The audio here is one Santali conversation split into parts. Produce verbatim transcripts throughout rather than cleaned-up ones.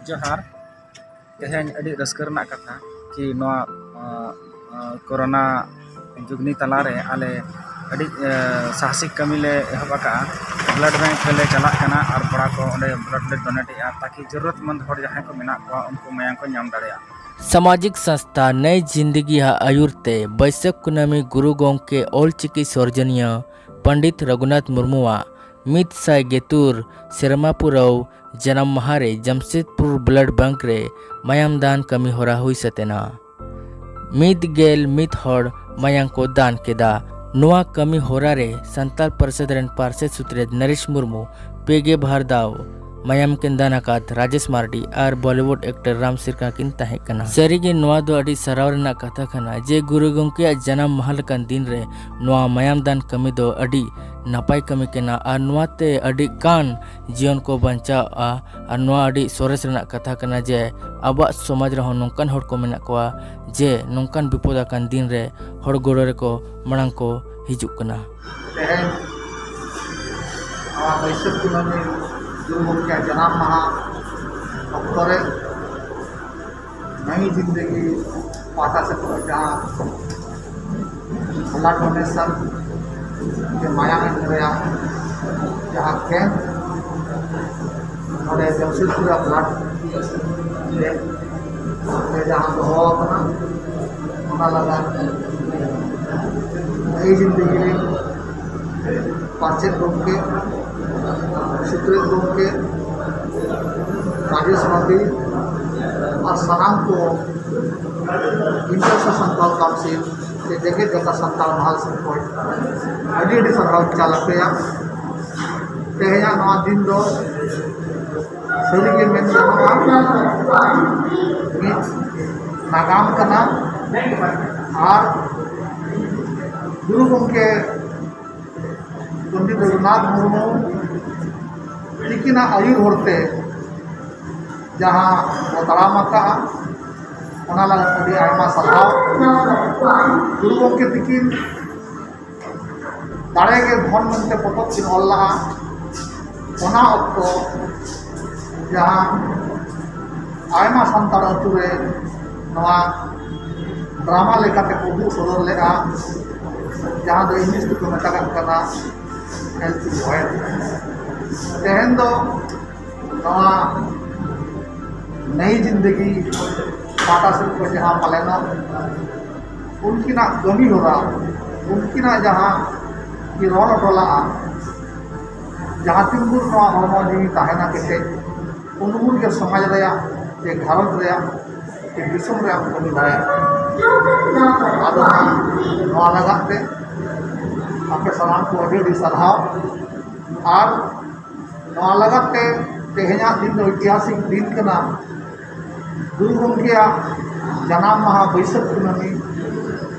ᱡᱚᱦᱟᱨ᱾ ᱛᱮᱦᱮᱧ ᱟᱹᱰᱤ ᱨᱟᱹᱥᱠᱟᱹ ᱨᱮᱱᱟᱜ ᱠᱟᱛᱷᱟ ᱠᱤ ᱱᱚᱣᱟ, ᱟᱸ, ᱟᱸ, ᱠᱳᱨᱳᱱᱟ ᱡᱩᱜᱽᱱᱤ ᱛᱟᱞᱟᱨᱮ ᱟᱞᱮ ᱟᱹᱰᱤ, ᱟᱸ, ᱥᱟᱦᱥᱤᱠ ᱠᱟᱹᱢᱤ ᱞᱮ ᱮᱦᱚᱵ ᱟᱠᱟᱫᱼᱟ᱾ ᱵᱞᱟᱰ ᱵᱮᱝᱠ ᱨᱮᱞᱮ ᱪᱟᱞᱟᱜ ᱠᱟᱱᱟ ᱟᱨ ᱠᱚᱲᱟ ᱠᱚ ᱚᱸᱰᱮ ᱵᱞᱟᱰ ᱞᱮ ᱰᱳᱱᱮᱴ ᱮᱫᱼᱟ, ᱛᱟᱠᱤ ᱡᱚᱨᱩᱨᱟᱛᱢᱚᱱᱫ ᱦᱚᱲ ᱡᱟᱦᱟᱸᱭ ᱠᱚ ᱢᱮᱱᱟᱜ ᱠᱚᱣᱟ, ᱩᱱᱠᱩ ᱢᱟᱭᱟᱝ ᱠᱚ ᱧᱟᱢ ᱫᱟᱲᱮᱭᱟᱜᱼᱟ᱾ ᱥᱟᱢᱟᱡᱤᱠ ᱥᱚᱝᱥᱛᱷᱟ ᱱᱟᱭ ᱡᱤᱱᱫᱜᱤ ᱟᱜ ᱟᱹᱭᱩᱨ ᱛᱮ ᱵᱟᱹᱭᱥᱟᱹᱠᱷ ᱠᱩᱱᱟᱹᱢᱤ ᱜᱩᱨᱩ ᱜᱚᱢᱠᱮ ᱚᱞ ᱪᱤᱠᱤ ᱥᱚᱨᱡᱚᱱᱤᱭᱟᱹ ᱯᱚᱱᱰᱤᱛ ᱨᱚᱜᱷᱩᱱᱟᱛᱷ ᱢᱩᱨᱢᱩᱣᱟᱜ ᱢᱤᱫ ᱥᱟᱭ ᱜᱮᱛᱩᱨ ᱥᱮᱨᱢᱟ ᱯᱩᱨᱟᱹᱣ ᱡᱟᱱᱟᱢ ᱢᱟᱦᱟ ᱨᱮ ᱡᱟᱢᱥᱮᱫᱽᱯᱩᱨ ᱵᱞᱟᱰ ᱵᱮᱝᱠ ᱨᱮ ᱢᱟᱭᱟᱢ ᱫᱟᱱ ᱠᱟᱹᱢᱤ ᱦᱚᱨᱟ ᱦᱩᱭ ᱥᱟᱹᱛ ᱮᱱᱟ᱾ ᱢᱤᱫ ᱜᱮᱞ ᱢᱤᱫ ᱦᱚᱲ ᱢᱟᱭᱟᱝ ᱠᱚ ᱫᱟᱱ ᱠᱮᱫᱟ᱾ ᱱᱚᱣᱟ ᱠᱟᱹᱢᱤ ᱦᱚᱨᱟ ᱨᱮ ᱥᱟᱱᱛᱟᱲ ᱯᱟᱨᱥᱮᱛ ᱨᱮᱱ ᱯᱟᱨᱥᱮᱛ ᱥᱩᱛᱨᱮᱛ ᱱᱚᱨᱮᱥ ᱢᱩᱨᱢᱩ, ᱯᱮ ᱜᱮ ᱵᱟᱨ ᱫᱷᱟᱣ ᱢᱟᱭᱟᱢ ᱠᱤᱱ ᱫᱟᱱ ᱟᱠᱟᱫ ᱨᱟᱡᱮᱥ ᱢᱟᱨᱰᱤ ᱟᱨ ᱵᱚᱞᱤᱣᱩᱰ ᱮᱠᱴᱚᱨ ᱨᱟᱢ ᱥᱤᱨᱠᱟ ᱠᱤᱱ ᱛᱟᱦᱮᱸ ᱠᱟᱱᱟ᱾ ᱥᱟᱹᱨᱤᱜᱮ ᱱᱚᱣᱟ ᱫᱚ ᱟᱹᱰᱤ ᱥᱟᱨᱦᱟᱣ ᱨᱮᱱᱟᱜ ᱠᱟᱛᱷᱟ ᱠᱟᱱᱟ ᱡᱮ ᱜᱩᱨᱩ ᱜᱚᱢᱠᱮᱭᱟᱜ ᱡᱟᱱᱟᱢ ᱢᱟᱦᱟ ᱞᱮᱠᱟᱱ ᱫᱤᱱ ᱨᱮ ᱱᱚᱣᱟ ᱢᱟᱭᱟᱢ ᱫᱟᱱ ᱠᱟᱹᱢᱤ ᱫᱚ ᱟᱹᱰᱤ ᱱᱟᱯᱟᱭ ᱠᱟᱹᱢᱤ ᱠᱟᱱᱟ ᱟᱨ ᱱᱚᱣᱟ ᱛᱮ ᱟᱹᱰᱤ ᱜᱟᱱ ᱡᱤᱭᱚᱱ ᱠᱚ ᱵᱟᱧᱪᱟᱣᱼᱟ᱾ ᱟᱨ ᱱᱚᱣᱟ ᱟᱹᱰᱤ ᱥᱚᱨᱮᱥ ᱨᱮᱱᱟᱜ ᱠᱟᱛᱷᱟ ᱠᱟᱱᱟ ᱡᱮ ᱟᱵᱚᱣᱟᱜ ᱥᱚᱢᱟᱡᱽ ᱨᱮᱦᱚᱸ ᱱᱚᱝᱠᱟᱱ ᱦᱚᱲ ᱠᱚ ᱢᱮᱱᱟᱜ ᱠᱚᱣᱟ ᱡᱮ ᱱᱚᱝᱠᱟᱱ ᱵᱤᱯᱚᱫ ᱟᱠᱟᱱ ᱫᱤᱱ ᱨᱮ ᱦᱚᱲ ᱜᱚᱲᱚ ᱨᱮᱠᱚ ᱢᱟᱲᱟᱝ ᱠᱚ ᱦᱤᱡᱩᱜ ᱠᱟᱱᱟ᱾ ᱛᱮᱦᱮᱧ ᱱᱚᱣᱟ ᱵᱟᱹᱭᱥᱟᱹᱠᱷ ᱠᱩᱱᱟᱹᱢᱤ ᱜᱩᱨᱩ ᱜᱚᱢᱠᱮᱭᱟᱜ ᱡᱟᱱᱟᱢ ᱢᱟᱦᱟ ᱚᱠᱛᱚ ᱨᱮ ᱱᱟᱭᱤ ᱡᱤᱱᱫᱮᱜᱤ ᱯᱟᱦᱴᱟ ᱥᱮᱫ ᱠᱷᱚᱱ ᱡᱟᱦᱟᱸ ᱵᱞᱟᱰ ᱰᱳᱱᱮᱥᱚᱱ ᱥᱮ ᱢᱟᱭᱟᱢ ᱮᱢ ᱨᱮᱭᱟᱜ ᱡᱟᱦᱟᱸ ᱠᱮᱢᱯ ᱱᱚᱰᱮ ᱡᱟᱢᱥᱮᱫᱽᱯᱩᱨ ᱨᱮ ᱵᱞᱟᱰ ᱵᱮᱝᱠ ᱨᱮ ᱡᱟᱦᱟᱸ ᱫᱚᱦᱚ ᱟᱠᱟᱱᱟ, ᱚᱱᱟ ᱞᱟᱜᱟᱫ ᱱᱟᱭᱤ ᱡᱤᱱᱫᱮᱜᱤ ᱨᱮ ᱯᱟᱨᱪᱮᱛ ᱜᱚᱢᱠᱮ, ᱥᱩᱛᱨᱮᱛ ᱜᱚᱢᱠᱮ, ᱨᱟᱡᱮᱥ ᱢᱟᱨᱰᱤ ᱟᱨ ᱥᱟᱱᱟᱢ ᱠᱚ International Santal Council ᱥᱮ ᱡᱮᱜᱮᱛ ᱡᱟᱠᱟᱛ ᱥᱟᱱᱛᱟᱲ ᱢᱟᱦᱟᱞ ᱥᱮᱫ ᱠᱷᱚᱱ ᱟᱹᱰᱤ ᱟᱹᱰᱤ ᱥᱟᱨᱦᱟᱣ ᱪᱟᱞ ᱟᱯᱮᱭᱟ᱾ ᱛᱮᱦᱮᱧᱟᱜ ᱱᱚᱣᱟ ᱫᱤᱱ ᱫᱚ ᱥᱟᱹᱨᱤᱜᱮ ᱢᱮᱱ ᱜᱟᱱᱚᱜᱼᱟ, ᱢᱤᱫ ᱱᱟᱜᱟᱢ ᱠᱟᱱᱟ ᱟᱨ ᱜᱩᱨᱩ ᱜᱚᱢᱠᱮ ᱯᱚᱱᱰᱤᱛ ᱨᱚᱜᱷᱩᱱᱟᱛᱷ ᱢᱩᱨᱢᱩ ᱛᱤᱠᱤᱱᱟᱜ ᱟᱹᱭᱩᱨ ᱦᱚᱨᱛᱮ ᱡᱟᱦᱟᱸ ᱵᱚ ᱛᱟᱲᱟᱢ ᱟᱠᱟᱫᱼᱟ, ᱚᱱᱟ ᱞᱟᱹᱜᱤᱫ ᱟᱹᱰᱤ ᱟᱭᱢᱟ ᱥᱟᱨᱦᱟᱣ᱾ ᱜᱩᱨᱩ ᱜᱚᱢᱠᱮ ᱛᱤᱠᱤᱱ ᱫᱟᱲᱮ ᱜᱮ ᱫᱷᱚᱱ ᱢᱮᱱᱛᱮ ᱯᱚᱛᱚᱵ ᱠᱤᱱ ᱚᱞ ᱞᱟᱜᱼᱟ᱾ ᱚᱱᱟ ᱚᱠᱛᱚ ᱡᱟᱦᱟᱸ ᱟᱭᱢᱟ ᱥᱟᱱᱛᱟᱲ ᱟᱹᱛᱩ ᱨᱮ ᱱᱚᱣᱟ ᱰᱨᱟᱢᱟ ᱞᱮᱠᱟᱛᱮ ᱠᱚ ᱩᱫᱩᱜ ᱥᱚᱫᱚᱨ ᱞᱮᱫᱼᱟ, ᱡᱟᱦᱟᱸ ᱫᱚ ᱤᱝᱞᱤᱥ ᱛᱮᱠᱚ ᱢᱮᱛᱟᱜ ᱠᱟᱱᱟ ᱮᱞ ᱯᱤ ᱵᱚᱭᱮᱞ᱾ ᱛᱮᱦᱮᱧ ᱫᱚ ᱱᱚᱣᱟ ᱱᱟᱭᱤ ᱡᱤᱱᱫᱮᱜᱤ ᱯᱟᱦᱴᱟ ᱥᱮᱫ ᱠᱷᱚᱱ ᱡᱟᱦᱟᱸ ᱯᱟᱞᱮᱱᱚᱜ, ᱩᱱᱠᱤᱱᱟᱜ ᱠᱟᱹᱢᱤ ᱦᱚᱨᱟ, ᱩᱱᱠᱤᱱᱟᱜ ᱡᱟᱦᱟᱸ ᱠᱤᱱ ᱨᱚᱲ ᱦᱚᱴᱚ ᱞᱟᱜᱼᱟ, ᱡᱟᱦᱟᱸ ᱛᱤᱱ ᱵᱷᱳᱨ ᱱᱚᱣᱟ ᱦᱚᱲᱢᱚ ᱡᱤᱣᱤ ᱛᱟᱦᱮᱱᱟ ᱠᱮᱴᱮᱡ, ᱩᱱ ᱵᱷᱳᱨ ᱜᱮ ᱥᱚᱢᱟᱡᱽ ᱨᱮᱭᱟᱜ ᱥᱮ ᱜᱷᱟᱨᱚᱸᱡᱽ ᱨᱮᱭᱟᱜ ᱥᱮ ᱫᱤᱥᱚᱢ ᱨᱮᱭᱟᱜ ᱠᱟᱹᱢᱤ ᱫᱟᱲᱮᱭᱟᱜᱼᱟ᱾ ᱟᱫᱚ ᱱᱚᱣᱟ ᱞᱟᱜᱟᱫ ᱛᱮ ᱟᱯᱮ ᱥᱟᱱᱟᱢ ᱠᱚ ᱟᱹᱰᱤ ᱟᱹᱰᱤ ᱥᱟᱨᱦᱟᱣ᱾ ᱟᱨ ᱱᱚᱣᱟ ᱞᱟᱜᱟᱫ ᱛᱮ ᱛᱮᱦᱮᱧᱟᱜ ᱫᱤᱱ ᱫᱚ ᱳᱭᱛᱤᱦᱟᱥᱤᱠ ᱫᱤᱱ ᱠᱟᱱᱟ᱾ ᱜᱩᱨᱩ ᱜᱚᱢᱠᱮᱭᱟᱜ ᱡᱟᱱᱟᱢ ᱢᱟᱦᱟ ᱵᱟᱹᱭᱥᱟᱹᱠᱷ ᱠᱩᱱᱟᱹᱢᱤ᱾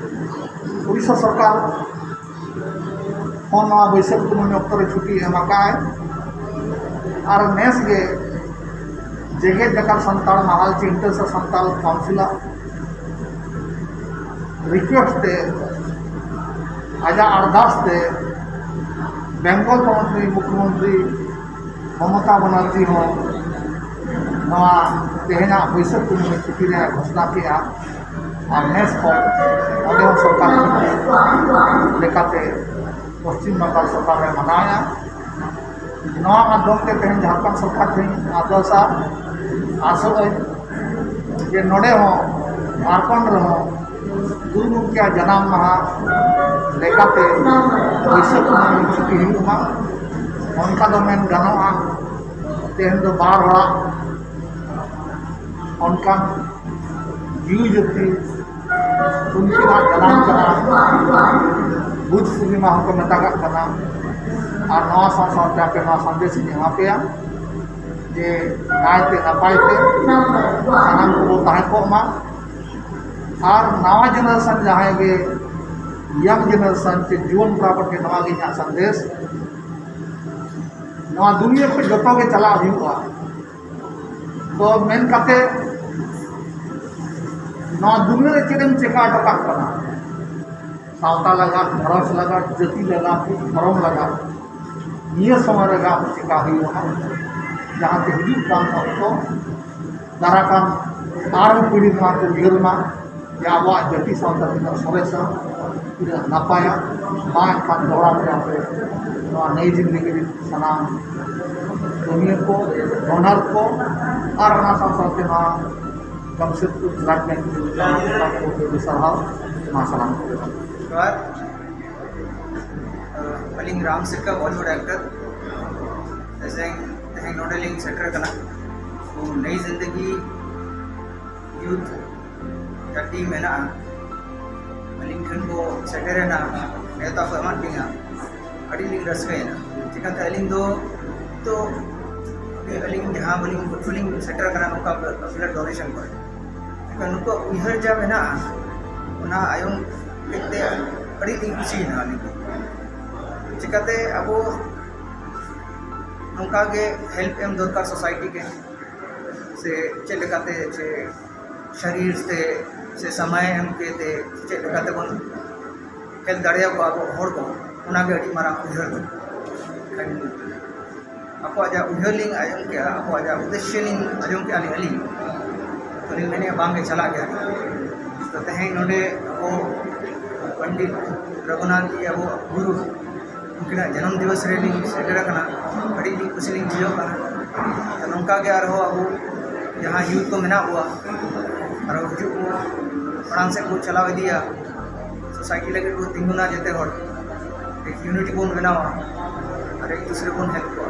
ᱩᱲᱤᱥᱥᱟ ᱥᱚᱨᱠᱟᱨ ᱦᱚᱸ ᱱᱚᱣᱟ ᱵᱟᱹᱭᱥᱟᱹᱠᱷ ᱠᱩᱱᱟᱹᱢᱤ ᱚᱠᱛᱚ ᱨᱮ ᱪᱷᱩᱴᱤ ᱮᱢ ᱟᱠᱟᱫᱼᱟᱭ᱾ ᱟᱨ ᱱᱮᱥ ᱜᱮ ᱡᱮᱜᱮᱛ ᱡᱟᱠᱟᱛ ᱥᱟᱱᱛᱟᱲ ᱢᱟᱦᱟᱞ ᱪᱤᱱᱛᱟᱹ ᱥᱮ ᱥᱟᱱᱛᱟᱲ ᱠᱟᱣᱩᱱᱥᱤᱞᱟᱜ ᱨᱤᱠᱩᱭᱮᱥᱴ ᱛᱮ, ᱟᱡᱟᱜ ᱟᱨᱫᱟᱥ ᱛᱮ ᱵᱮᱝᱜᱚᱞ ᱯᱚᱱᱚᱛ ᱨᱤᱱ ᱢᱩᱠᱷᱭᱚᱢᱚᱱᱛᱨᱤ ᱢᱚᱢᱚᱛᱟ ᱵᱟᱱᱟᱨᱡᱤ ᱦᱚᱸ ᱱᱚᱣᱟ ᱛᱮᱦᱮᱧᱟᱜ ᱵᱟᱹᱭᱥᱟᱹᱠᱷ ᱠᱩᱱᱟᱹᱢᱤ ᱪᱷᱩᱴᱤ ᱨᱮ ᱜᱷᱳᱥᱚᱱᱟ ᱠᱮᱫᱼᱟ᱾ ᱟᱨ ᱱᱮᱥ ᱠᱷᱚᱱ ᱚᱸᱰᱮ ᱦᱚᱸ ᱥᱚᱨᱠᱟᱨ ᱞᱮᱠᱟᱛᱮ ᱯᱚᱥᱪᱤᱢ ᱵᱟᱝᱜᱟᱞ ᱥᱚᱨᱠᱟᱨ ᱮ ᱢᱟᱱᱟᱣᱮᱫᱼᱟ᱾ ᱱᱚᱣᱟ ᱢᱟᱫᱽᱫᱷᱚᱢ ᱛᱮ ᱛᱮᱦᱮᱧ ᱡᱷᱟᱲᱠᱷᱚᱸᱰ ᱥᱚᱨᱠᱟᱨ ᱴᱷᱮᱱ ᱟᱨᱫᱟᱥᱟ, ᱟᱥᱚᱜ ᱟᱹᱧ ᱡᱮ ᱱᱚᱰᱮ ᱦᱚᱸ ᱡᱷᱟᱲᱠᱷᱚᱸᱰ ᱨᱮᱦᱚᱸ ᱜᱩᱨᱩ ᱜᱚᱢᱠᱮᱭᱟᱜ ᱡᱟᱱᱟᱢ ᱢᱟᱦᱟ ᱞᱮᱠᱟᱛᱮ ᱵᱟᱹᱭᱥᱟᱹᱠᱷ ᱠᱩᱱᱟᱹᱢᱤ ᱪᱷᱩᱴᱤ ᱦᱩᱭᱩᱜ ᱢᱟ᱾ ᱚᱱᱠᱟ ᱫᱚ ᱢᱮᱱ ᱜᱟᱱᱚᱜᱼᱟ, ᱛᱮᱦᱮᱧ ᱫᱚ ᱵᱟᱨ ᱦᱚᱲᱟᱜ ᱚᱱᱠᱟᱱ ᱡᱤᱣᱤ ᱡᱟᱹᱛᱤ ᱩᱱᱠᱤᱱᱟᱜ ᱡᱟᱱᱟᱢ ᱠᱟᱱᱟ, ᱵᱩᱫᱷ ᱯᱩᱨᱱᱤᱢᱟ ᱦᱚᱸᱠᱚ ᱢᱮᱛᱟᱜᱟᱜ ᱠᱟᱱᱟ᱾ ᱟᱨ ᱱᱚᱣᱟ ᱥᱟᱶ ᱥᱟᱶᱛᱮ ᱟᱯᱮ ᱱᱚᱣᱟ ᱥᱟᱸᱫᱮᱥ ᱤᱧ ᱮᱢᱟ ᱯᱮᱭᱟ ᱡᱮ ᱱᱟᱭᱛᱮ ᱱᱟᱯᱟᱭ ᱛᱮ ᱥᱟᱱᱟᱢ ᱠᱚᱵᱚ ᱛᱟᱦᱮᱸ ᱠᱚᱜ ᱢᱟ᱾ ᱟᱨ ᱱᱟᱣᱟ ᱡᱮᱱᱟᱨᱮᱥᱚᱱ ᱡᱟᱦᱟᱸᱭ ᱜᱮ ᱤᱭᱟᱝ ᱡᱮᱱᱟᱨᱮᱥᱚᱱ ᱪᱮ ᱡᱩᱣᱟᱹᱱ ᱠᱚᱲᱟ ᱠᱚ ᱴᱷᱮᱱ ᱱᱚᱣᱟ ᱜᱮ ᱤᱧᱟᱹᱜ ᱥᱟᱸᱫᱮᱥ, ᱱᱚᱣᱟ ᱫᱩᱱᱤᱭᱟᱹ ᱠᱷᱚᱱ ᱡᱚᱛᱚ ᱜᱮ ᱪᱟᱞᱟᱜ ᱦᱩᱭᱩᱜᱼᱟ᱾ ᱛᱚ ᱢᱮᱱ ᱠᱟᱛᱮ ᱱᱚᱣᱟ ᱫᱩᱱᱤᱭᱟᱹ ᱨᱮ ᱪᱮᱫ ᱮᱢ ᱪᱮᱠᱟ ᱦᱚᱴᱚ ᱠᱟᱜ ᱠᱟᱱᱟ? ᱥᱟᱶᱛᱟ ᱞᱟᱜᱟᱫ, ᱜᱷᱟᱨᱚᱸᱡᱽ ᱞᱟᱜᱟᱫ, ᱡᱟᱹᱛᱤ ᱞᱟᱜᱟᱫ, ᱫᱷᱚᱨᱚᱢ ᱞᱟᱜᱟᱫ, ᱱᱤᱭᱟᱹ ᱥᱚᱢᱚᱭ ᱨᱮ ᱟᱵᱚ ᱪᱮᱠᱟ ᱦᱩᱭᱩᱜᱼᱟ, ᱡᱟᱦᱟᱸ ᱛᱮ ᱦᱤᱡᱩᱜ ᱠᱟᱱ ᱚᱠᱛᱚ ᱫᱟᱨᱟ ᱠᱟᱱ ᱟᱨᱦᱚᱸ ᱯᱤᱲᱦᱤ ᱱᱚᱣᱟ ᱠᱚ ᱩᱭᱦᱟᱹᱨ ᱢᱟ ᱡᱮ ᱟᱵᱚᱣᱟᱜ ᱡᱟᱹᱛᱤ ᱥᱟᱶᱛᱟ ᱛᱤᱱᱟᱹᱜ ᱥᱚᱨᱮᱥᱟ, ᱛᱤᱱᱟᱹᱜ ᱱᱟᱯᱟᱭᱟ᱾ ᱢᱟ ᱮᱱᱠᱷᱟᱱ ᱫᱚᱦᱲᱟ ᱛᱮ ᱟᱯᱮ ᱱᱚᱣᱟ ᱱᱟᱹᱭ ᱡᱤᱱᱫᱮᱜᱤ ᱨᱤᱱ ᱥᱟᱱᱟᱢ ᱠᱟᱹᱢᱤᱭᱟᱹ ᱠᱚ, ᱰᱚᱱᱟᱨ ᱠᱚ ᱟᱨ ᱚᱱᱟ ᱥᱟᱶ ᱥᱟᱶᱛᱮ ᱱᱚᱣᱟ ᱡᱟᱢᱥᱮᱫᱽᱯᱩᱨ ᱵᱞᱟᱰ ᱵᱮᱝᱠ ᱨᱤᱱ ᱥᱟᱱᱟᱢ ᱠᱚ ᱟᱹᱰᱤ ᱥᱟᱨᱦᱟᱣ᱾ ᱢᱟ ᱥᱟᱱᱟᱢ ᱠᱚ ᱡᱚᱦᱟᱨ᱾ ᱟᱹᱞᱤᱧ ᱨᱟᱢ ᱥᱤᱨᱠᱟ, ᱵᱚᱞᱤᱣᱩᱰ ᱮᱠᱴᱟᱨ᱾ ᱛᱮᱦᱮᱧ ᱛᱮᱦᱮᱧ ᱱᱚᱰᱮ ᱞᱤᱧ ᱥᱮᱴᱮᱨ ᱟᱠᱟᱱᱟ᱾ ᱱᱟᱭ ᱡᱤᱱᱫᱮᱜᱤ ᱭᱩᱛᱷ ᱡᱟᱦᱟᱸ ᱴᱤᱢ ᱢᱮᱱᱟᱜᱼᱟ, ᱟᱹᱞᱤᱧ ᱴᱷᱮᱱ ᱠᱚ ᱥᱮᱴᱮᱨᱮᱱᱟ, ᱱᱮᱣᱛᱟ ᱠᱚ ᱮᱢᱟᱫ ᱞᱤᱧᱟ, ᱟᱹᱰᱤ ᱞᱤᱧ ᱨᱟᱹᱥᱠᱟᱹᱭᱮᱱᱟ᱾ ᱪᱤᱠᱟᱹᱛᱮ ᱟᱹᱞᱤᱧ ᱫᱚ ᱱᱤᱛᱚᱜ ᱟᱹᱞᱤᱧ ᱡᱟᱦᱟᱸ ᱵᱟᱹᱞᱤᱧ ᱵᱟᱹᱞᱤᱧ ᱥᱮᱴᱮᱨ ᱟᱠᱟᱱᱟ ᱱᱚᱝᱠᱟ ᱵᱞᱟᱰ ᱰᱳᱱᱮᱥᱚᱱ ᱠᱚᱨᱮ, ᱮᱱᱠᱷᱟᱱ ᱱᱩᱠᱩᱣᱟᱜ ᱩᱭᱦᱟᱹᱨ ᱡᱟ ᱢᱮᱱᱟᱜᱼᱟ, ᱚᱱᱟ ᱟᱭᱚᱢ ᱠᱮᱫ ᱛᱮ ᱟᱹᱰᱤ ᱞᱤᱧ ᱠᱩᱥᱤᱭᱮᱱᱟ ᱟᱹᱞᱤᱧ ᱫᱚ᱾ ᱪᱤᱠᱟᱹᱛᱮ ᱟᱵᱚ ᱱᱚᱝᱠᱟ ᱜᱮ ᱦᱮᱞᱯ ᱮᱢ ᱫᱚᱨᱠᱟᱨ ᱥᱳᱥᱟᱭᱴᱤ ᱜᱮ, ᱥᱮ ᱪᱮᱫ ᱞᱮᱠᱟᱛᱮ ᱥᱮ ᱥᱟᱨᱤᱨ ᱛᱮ ᱥᱮ ᱥᱚᱢᱚᱭ ᱮᱢ ᱠᱟᱛᱮ ᱪᱮᱫ ᱞᱮᱠᱟᱛᱮ ᱵᱚᱱ ᱦᱮᱞᱯ ᱫᱟᱲᱮᱭᱟᱠᱚᱣᱟ ᱟᱵᱚ ᱦᱚᱲ ᱠᱚ, ᱚᱱᱟᱜᱮ ᱟᱹᱰᱤ ᱢᱟᱨᱟᱝ ᱩᱭᱦᱟᱹᱨ ᱫᱚ᱾ ᱮᱱᱠᱷᱟᱱ ᱟᱠᱚᱣᱟᱜ ᱡᱟ ᱩᱭᱦᱟᱹᱨ ᱞᱤᱧ ᱟᱸᱡᱚᱢ ᱠᱮᱜᱼᱟ, ᱟᱠᱚᱣᱟᱜ ᱡᱟ ᱩᱫᱽᱫᱮᱥᱥᱚ ᱞᱤᱧ ᱟᱸᱡᱚᱢ ᱠᱮᱜᱼᱟ ᱞᱤᱧ ᱟᱹᱞᱤᱧ, ᱛᱚ ᱞᱤᱧ ᱢᱮᱱᱮᱫᱼᱟ ᱵᱟᱝᱜᱮ ᱪᱟᱞᱟᱜ ᱜᱮᱭᱟ᱾ ᱛᱚ ᱛᱮᱦᱮᱧ ᱱᱚᱰᱮ ᱟᱵᱚ ᱯᱚᱱᱰᱤᱛ ᱨᱚᱜᱷᱩᱱᱟᱛᱷ ᱡᱤ ᱟᱵᱚ ᱜᱩᱨᱩ, ᱩᱱᱠᱤᱱᱟᱜ ᱡᱟᱱᱟᱢ ᱫᱤᱵᱚᱥ ᱨᱮᱞᱤᱧ ᱥᱮᱴᱮᱨ ᱟᱠᱟᱱᱟ᱾ ᱟᱹᱰᱤ ᱠᱩᱥᱤ ᱞᱤᱧ ᱵᱩᱡᱷᱟᱹᱣ ᱠᱟᱱᱟ᱾ ᱛᱚ ᱱᱚᱝᱠᱟ ᱜᱮ ᱟᱨᱦᱚᱸ ᱟᱵᱚ ᱡᱟᱦᱟᱸ ᱭᱩᱛᱷ ᱠᱚ ᱢᱮᱱᱟᱜ ᱠᱚᱣᱟ, ᱟᱨᱦᱚᱸ ᱦᱤᱡᱩᱜ ᱠᱚ ᱢᱟᱲᱟᱝ ᱥᱮᱫ ᱵᱚᱱ ᱪᱟᱞᱟᱣ ᱤᱫᱤᱭᱟ, ᱥᱳᱥᱟᱭᱴᱤ ᱞᱟᱹᱜᱤᱫ ᱵᱚᱱ ᱛᱤᱸᱜᱩᱱᱟ ᱡᱚᱛᱚ ᱦᱚᱲ, ᱢᱤᱫ ᱭᱩᱱᱤᱴ ᱵᱚᱱ ᱵᱮᱱᱟᱣᱟ ᱟᱨ ᱮᱠ ᱫᱩᱥᱨᱮ ᱵᱚᱱ ᱦᱮᱞᱯ ᱠᱚᱣᱟ᱾